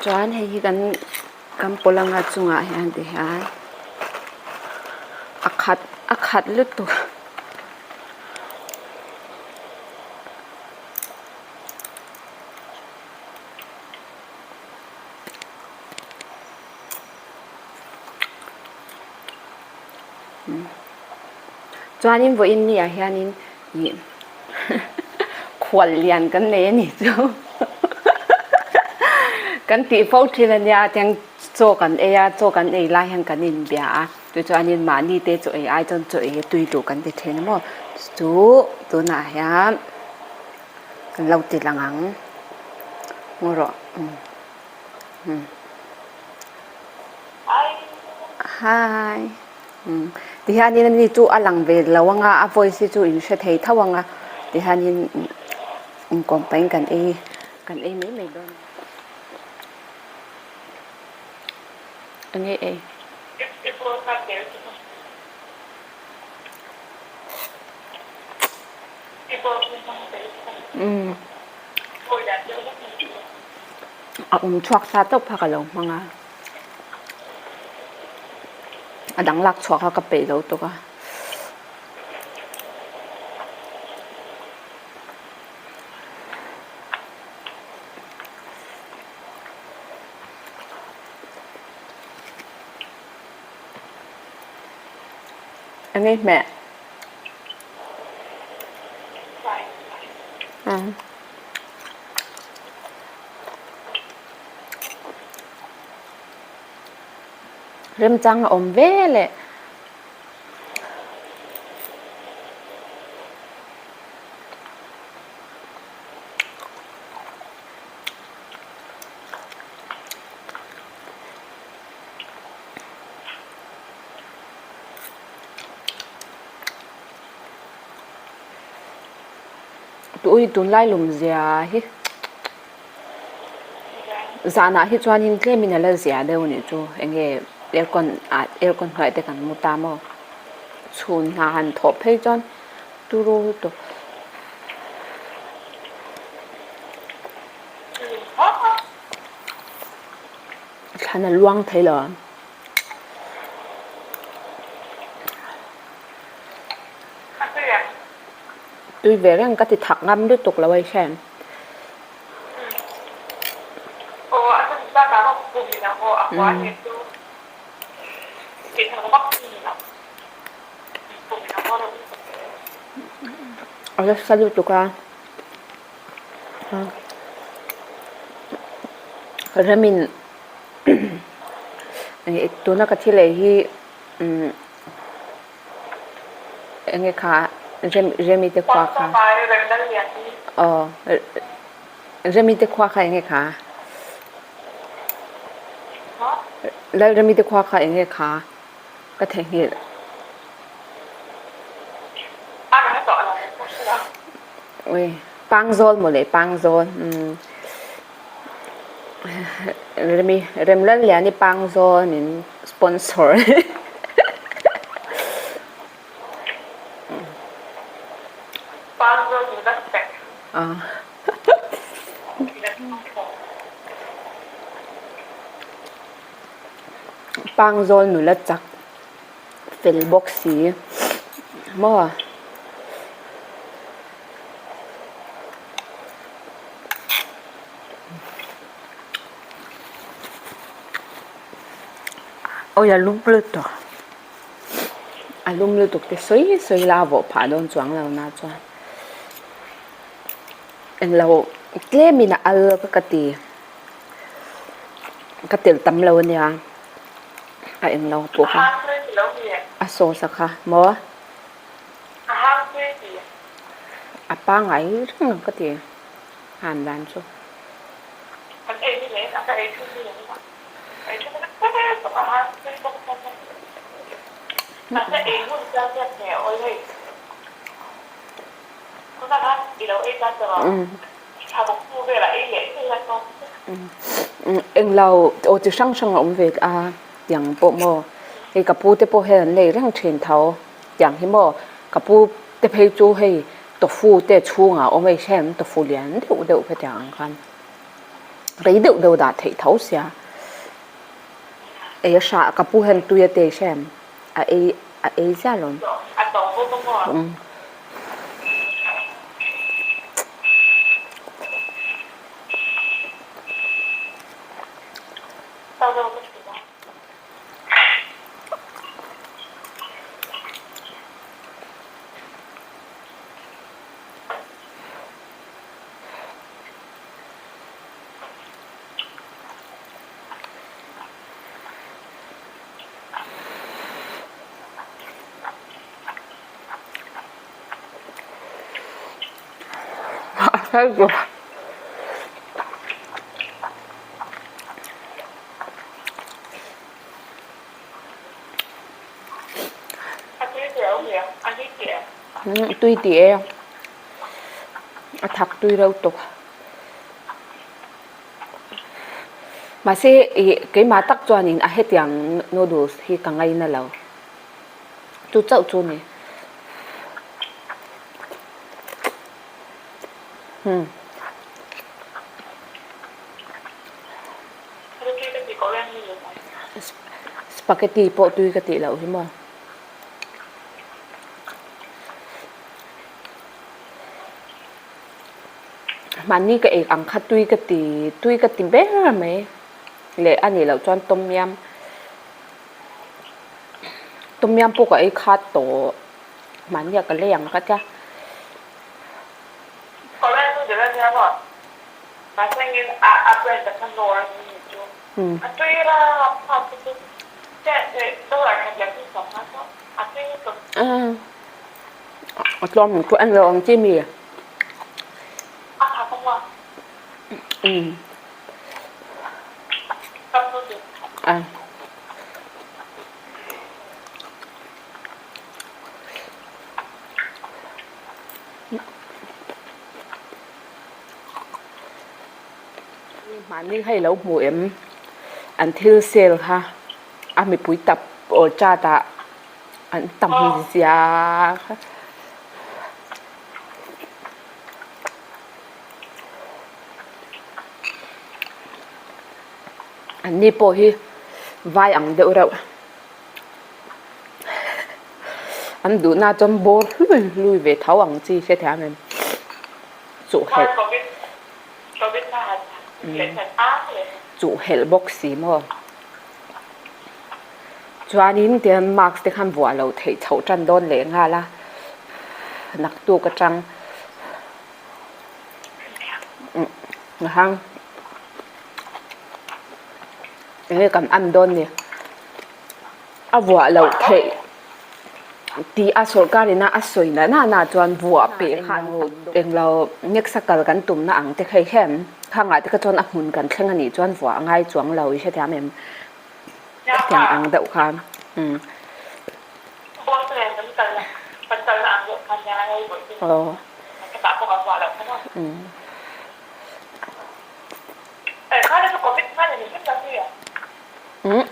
Chuan hei hi kan kan pawlh anga chungah hian ti hian a khat a khat lutuk. Chuanin vawiin ni ah hianin ih khual lian kan nei a nih chu kan tih fo thin a nia tiang chaw kan ei a chaw kan ei lai hian kan inbia a chu chuanin mahni te chaw ei ai chuan chaw ei a tui duh kan ti thin a maw chu tunah hian kan lo ti lang ang ngaw rawh Hi tihianin ani chu a lang ve lo anga a voice hi chu in hre thei tho anga tihianin inkawm pahin kan ei kan ei mai mai dawn enge ei. A awm chhuak sa chauh kha ka lo hmang a a dang lak chhuah kha ka peih lo tawk a. Eng ei hmeh? Remchang a awm ve leh. Tui tunlai lum zia hi zanah hi chuanin tlemin a la zia deuh anih chu enge aircon ah aircon hnuaiah te kan mu ta maw chhun hna han thawh phei chuan turu lutuk. Thlan a luang thei lo ang. Tui ve reng ka ti thak ngam lutuk lo a i hre. A nasa lutuk a. Remin tuna ka thil ei hi enge kha Remi te khua kha aw Remi te khua kha enge kha. Lalremi te khua kha eng nge kha ka theihnghilh. Ui Pangzawl mawle Pangzawl umm Remi Remlalliani Pangzawl min sponsor. Pangzawl nula chak fel bawk si maw. Awi a lum lutuk a lum lutuk te sawi sawi la a vawh phah dawn chuang lo na chuan. Englo tlemin a al ka ti ka tel tam lo ania a englo pawh kha a sauce a kha maw a pangngai reng ang ka ti han dan chu. Englo aw chi hrang hrang a awm ve a tiang pawh maw hei ka pu te pawh hian an nei reng thin tho tiang hi maw ka pu te phei chu hei tofu te chhungah a awm a i hre em tofu lian deuh deuh kha tiang ang khan rei deuh deuh dah theih tho sia ei a hrah ka pu hian tui a te i hre em. A ei a ei ziah lo. A to bawk a maw? Umm. To deuh ka thin a. Tui tih e a thak tui reuh tawp. Mahse ih keimah tak chuanin a hetiang noodles hi ka ngaina lo. Chu chauh chu a ni. Hmm. Spaghetti pawh tui ka tih loh hi maw. Mahni ka ek ang kha tui ka ti tui ka ti ber mai leh a nih loh chuan tom yam tom yam pawh ka ei khat tawh mahnia ka lei ang ka tia. A tlawm ang chu en lo ang chi mi. Umm. A. Mahni kha i lo hmu em? An thil sale kha a mipui tap aw chat ah an tam zia kha. An ni pawh hi vai ang deuh reuh an duhna chuan bawr hlui hlui ve tho ang chi hre thiam em chuh helh chuh helh bawk si maw chuanin tihian mask te khan vuah loh theih chhoh tan dawn leh nghal a naktuk atang Hang enge kan an dawn ni a vuah loh theih tih a sawrkar ina a sawi na na na chuan vuah peh kha englo next a kal kan tumna ang te kha i hre em khangah te kha chuan a hmun kan thleng a nih chuan vuah a ngai chuang lo i hrethiam em. Khatiang ang deuh khan. Umm. Aw. Umm. Umm.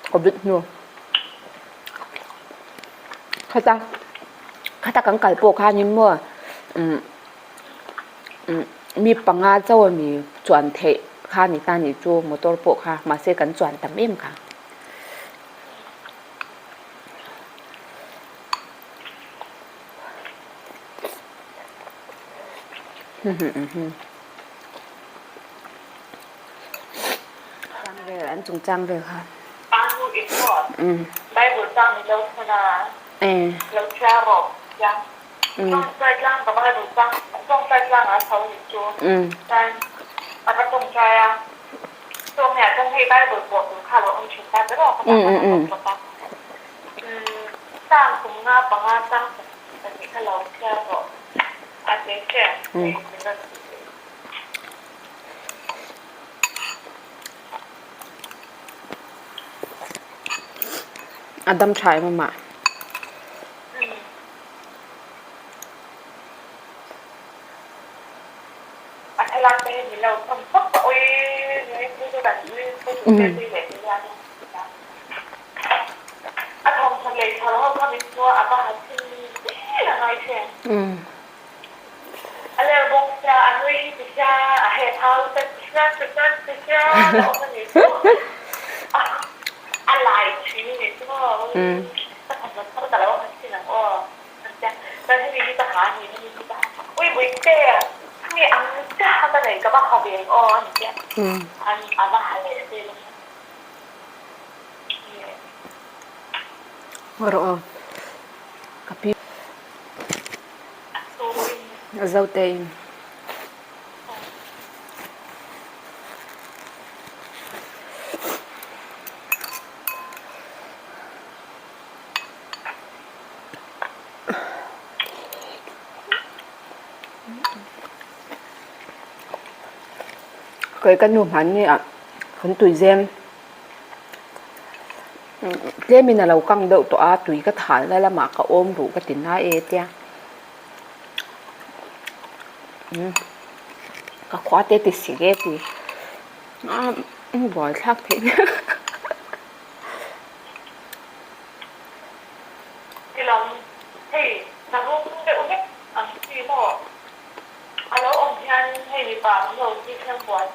Covid hnu. Khata khata kan kal pawh khanin maw umm umm mi panga chauh a mi chuan theih kha ni ta nih chu motor pawh kha mahse kan chuan tam em kha. Chang vel an chung chang vel kha. A dam tha em amah. Rawh aw. Ka pi. Zotein. Kei ka nu hmanni ah kan tuizem tlemin a lo kang deuh tawh a tui ka thalna lamah ka awm ruh ka ti na e tia ka khua te ti si e ti a buaithlak theih nia. Tilam hei hnarum deuh vek ang chi maw a lo awm hian hei mipa an lo ti thleng buai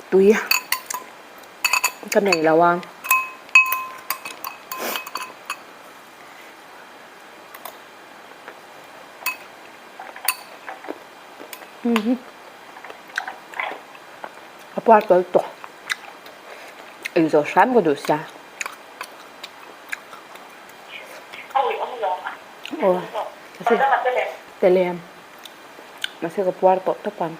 Tui ka nei lo a. A puar tawl tawh. Ei zawh hram ka duh sia. Aw telem mahse ka puar tawh tawp ang.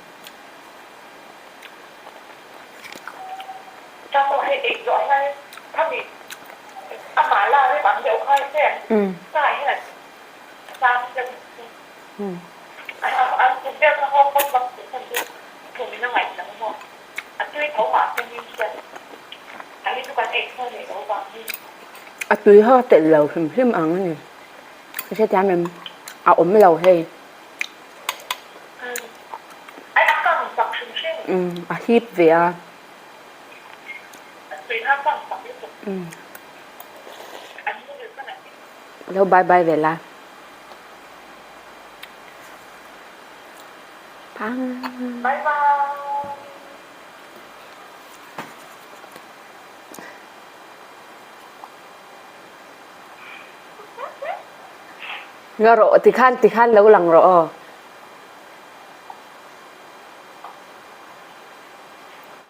A tui ho telh lo hrim hrim ang a ni. Ka hrethiam em? A awm lo hei. Umm a hip ve a. Umm. Lo bye bye ve la. Bye bye. Nga rawh tikhan tikhan lo lang rawh aw.